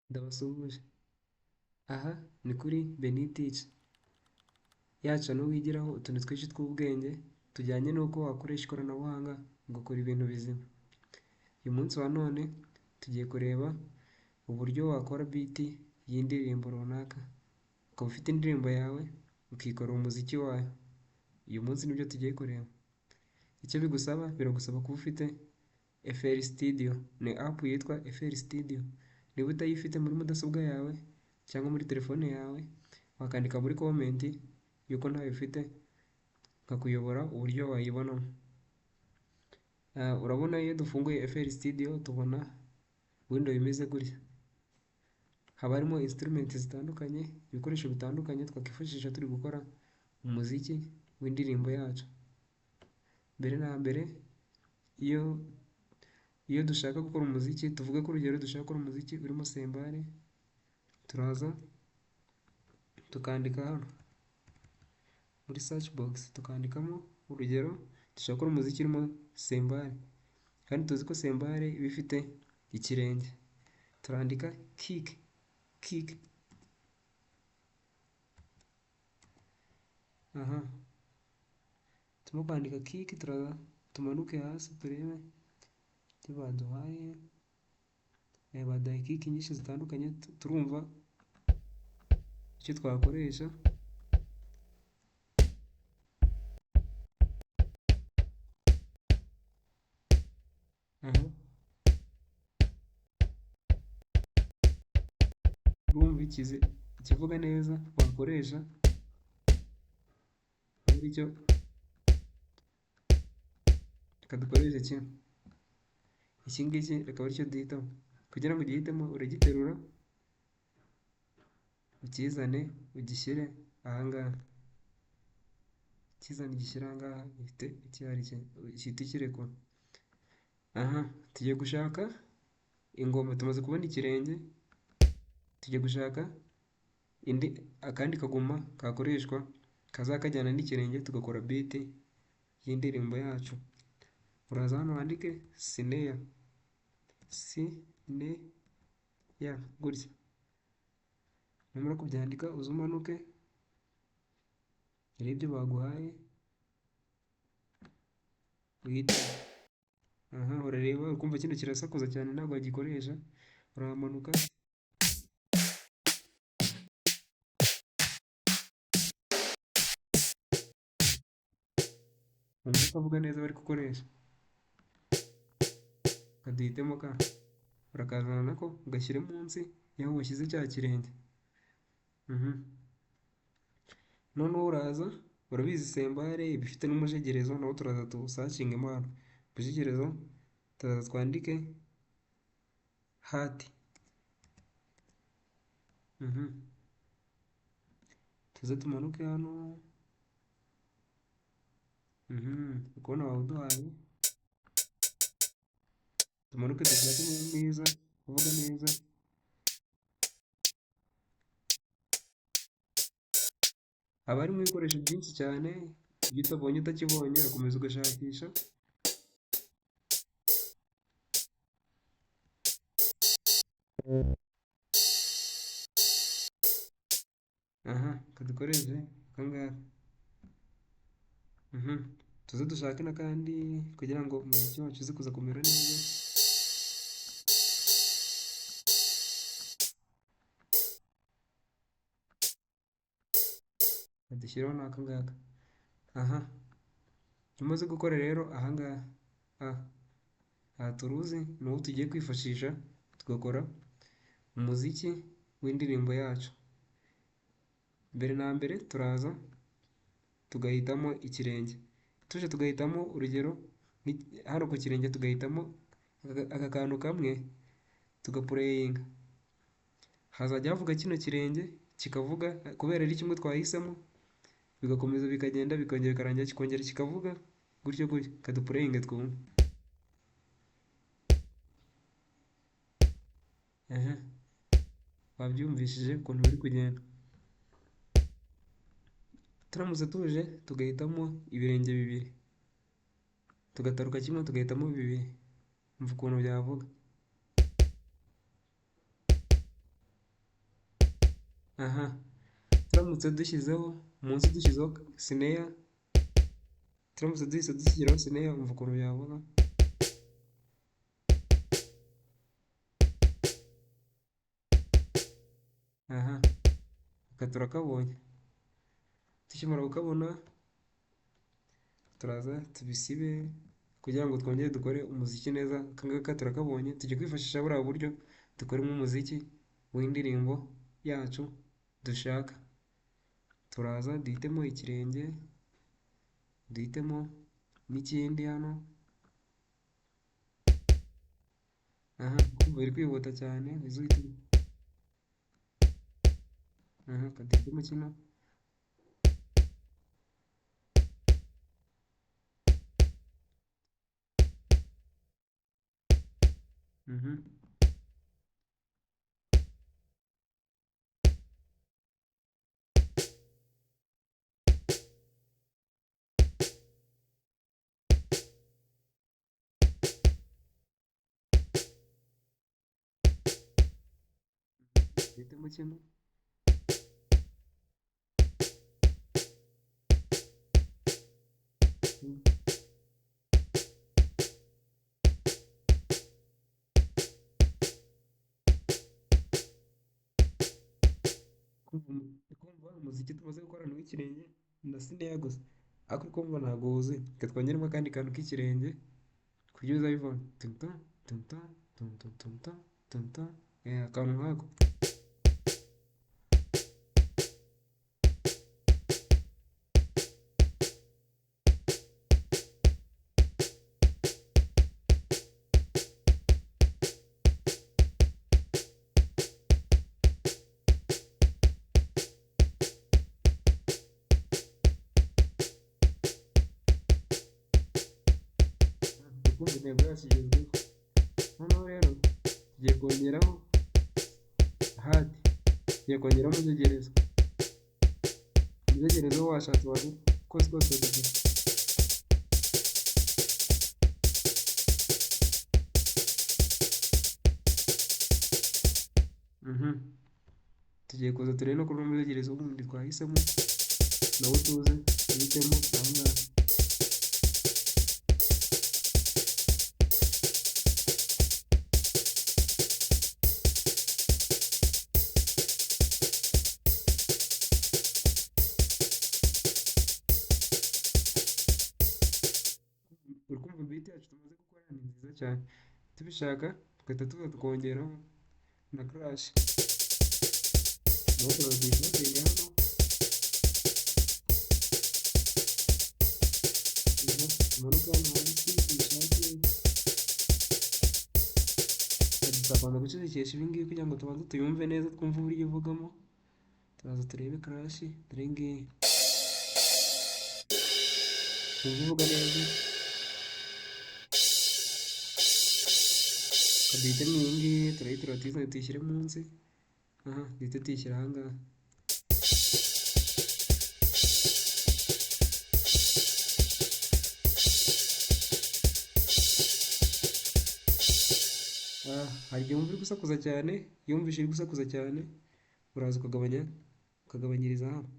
Ndabasuhuje, aha ni kuri Benitich, ya channel wigiraho utuntu twinshi tw'ubwenge tujyanye n'uko wakoresha ikoranabuhanga ugakora ibintu bizima. Uyu munsi wa none tugiye kureba uburyo wakora beat y'indirimbo runaka, ukaba ufite indirimbo yawe ukikorera umuziki wayo. Uyu munsi nibyo tugiye kureba. Icyo bigusaba, biragusaba kuba ufite FL Studio, ni app yitwa FL Studio. Niba utayifite muri mudasobwa yawe cyangwa muri telefone yawe, wakandika muri comment yuko ntayo ufite, nkakuyobora uburyo wayibonamo. Urabona iyo dufunguye FL Studio tubona window imeze gutya. Haba harimo instrument zitandukanye, ibikoresho bitandukanye twakwifashisha turi gukora umuziki w'indirimbo yacu. Mbere na mbere iyo dushaka gukora umuziki, tuvuge ko urugero dushaka gukora umuziki urimo sembare, turaza tukandika hano muri search box, tukandikamo urugero dushaka gukora umuziki urimo sembare, kandi tuzi ko sembare iba ifite ikirenge, turandika kick, kick. Aha turimo kwandika kick, turaza tumanuke hasi turebe ibyo baduhaye. Baduhaye kick nyinshi zitandukanye, turumva icyo twakoresha. Aha urumva ikivuga neza wakoresha aricyo, reka dukoreshe kino. Iki ngiki reka aricyo duhitamo. Kugira ngo ugihitemo uragiterura ukizane ugishyire aha ngaha, ukizane ugishyire aha ngaha, uhite uhite ukirekura. Aha tugiye gushaka ingoma, tumaze kubona ikirenge, tugiye gushaka indi akandi kagoma kakoreshwa kazakajyana n'ikirenge tugakora beat y'indirimbo yacu. Uraza hano wandike snare, snare gutya. Numara kubyandika uze umanuke urebe ibyo baguhaye uhite. Aha urareba ukumva kino kirasakuza cyane ntabwo wagikoresha, uramanuka. Wumva ko avuga neza bari gukoresha, kaduhitemo ka urakazana nako ugashyire munsi y'aho washyize cya kirenge. Noneho uraza, urabizi sembare iba ifite n'umujegerezo, nawo turaza tuwusacingemo hano. Umujegerezo turaza twandike hati. Tuze tumanuke hano. Uri kubona bawuduhaye. Tumanuke dushake mwiza uvuga neza. Haba harimo ibikoresho byinshi cyane, ibyo utabonye utakibonye urakomeza ugashakisha. Aha kadukoreshe aka ngaka. Tuze dushake n'akandi kugira ngo umuziki wacu uze kuza kumera neza. Dushyireho n'aka ngaka. Aha tumaze gukora rero aha ngaha, aha turuzi ni uwo tugiye kwifashisha tugakora umuziki w'indirimbo yacu. Mbere na mbere turaza tugahitamo ikirenge, tuje tugahitamo urugero hano ku kirenge tugahitamo aka kantu kamwe tugapureyinga, hazajya havuga kino kirenge kikavuga kubera ari kimwe twahisemo, bigakomeza bikagenda bikongera bikarangira kikongera kikavuga gutyo gutyo. Kadupureyinge twumve. Aha wabyumvishije ukuntu biri kugenda. Turamutse tuje tugahitamo ibirenge bibiri, tugataruka kimwe tugahitamo bibiri, umva ukuntu byavuga. Aha turamutse dushyizeho munsi, dushyizeho snare, turamutse duhise dushyiraho snare, umva ukuntu yavuga. Aha aka turakabonye. Tukimara kukabona turaza tubisibe kugira ngo twongere dukore umuziki neza. Aka ngaka turakabonye, tujye kwifashisha buriya buryo dukoremo umuziki w'indirimbo yacu dushaka. Turaza duhitemo ikirenge, duhitemo n'ikindi hano. Aha kumva biri kwihuta cyane, uze uhitemo. Aha duhitemo kino. Duhitemo kino. Kumva umuziki tumaze gukora ni uw'ikirenge na snare gusa, ariko uri kumva ntabwo wuzuye. Reka twongeremo akandi kantu k'ikirenge ku buryo biza biva tum tum tum tum tum tum tum tum tum, akantu nk'ako. Kumva intego yacu igezweho. Noneho rero tugiye kongeraho hat, tugiye kongeraho umuzegerezo. Umuzegerezo wo washatse waza kose kose dufite. Tugiye kuza turebe no kuri umuzegerezo wundi twahisemo, nawo tuze duhitemo aha ngaha. Uri kumva beat yacu tumaze gukora ni nziza cyane. Tubishaka tugahita tuza tukongeraho na crash, naho turaza tuyisetinge hano. Tumanuke hano hasi tuyishake. Tuzabanza gucecekesha ibi ngibi kugira ngo tubanze tuyumve neza, twumve uburyo ivugamo. Turaza turebe crash, dore ngiyi, twumve ivuga neza. Duhitemo iyi ngiyi, turayiterura tuyizane tuyishyire munsi. Aha duhite tuyishyira aha ngaha. Hari igihe wumva iri gusakuza cyane, iyo wumvise iri gusakuza cyane uraza ukagabanya, ukagabanyiriza hano.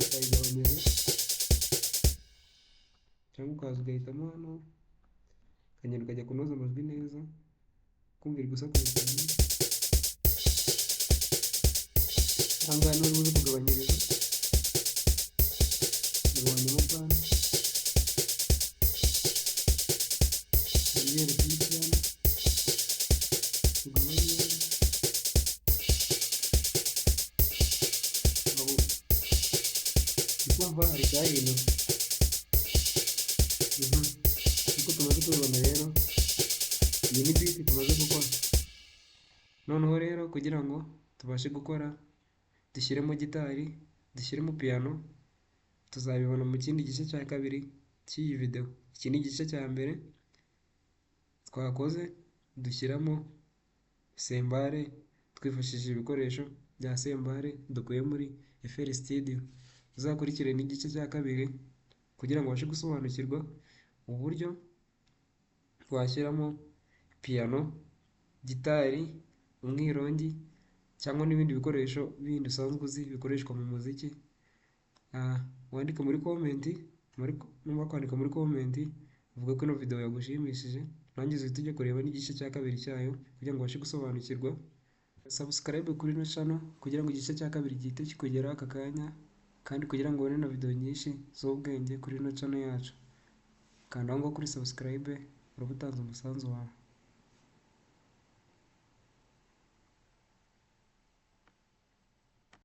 Ukayigabanyiriza cyangwa ukaza ugahitamo hano, ukagenda ukajya kunoza amajwi neza, kumva iri gusakuza cyane. Aha ngaha niho uri buze kugabanyiriza, ugabanyamo pan, wongere pitch hano, ugabanye. Kumva hari icyahindutse. Nkuko tumaze kubibona rero, iyi ni beat tumaze gukora. Noneho rero kugira ngo tubashe gukora, dushyiremo gitari, dushyiremo piano, tuzabibona mu kindi gice cya kabiri. cy'iyi video. Iki ni igice cya mbere twakoze, dushyiramo cymbale twifashishije ibikoresho bya cymbale dukuye muri FL Studio. Uzakurikire n'igice cya kabiri kugira ngo ubashe gusobanukirwa uburyo washyiramo piyano, gitari, umwirongi cyangwa n'ibindi bikoresho bindi usanzwe uzi bikoreshwa mu muziki. Wandike muri comment, numara kwandika muri comment uvuge ko ino video yagushimishije, nurangiza uhite ujya kureba n'igice cya kabiri cyayo kugira ngo ubashe gusobanukirwa. Subscribe kuri ino channel kugira ngo igice cya kabiri gihite kikugeraho aka kanya, kandi kugira ngo ubone na video nyinshi z'ubwenge kuri ino channel yacu. Kanda aho ngaho kuri subscribe, uraba utanze umusanzu wawe.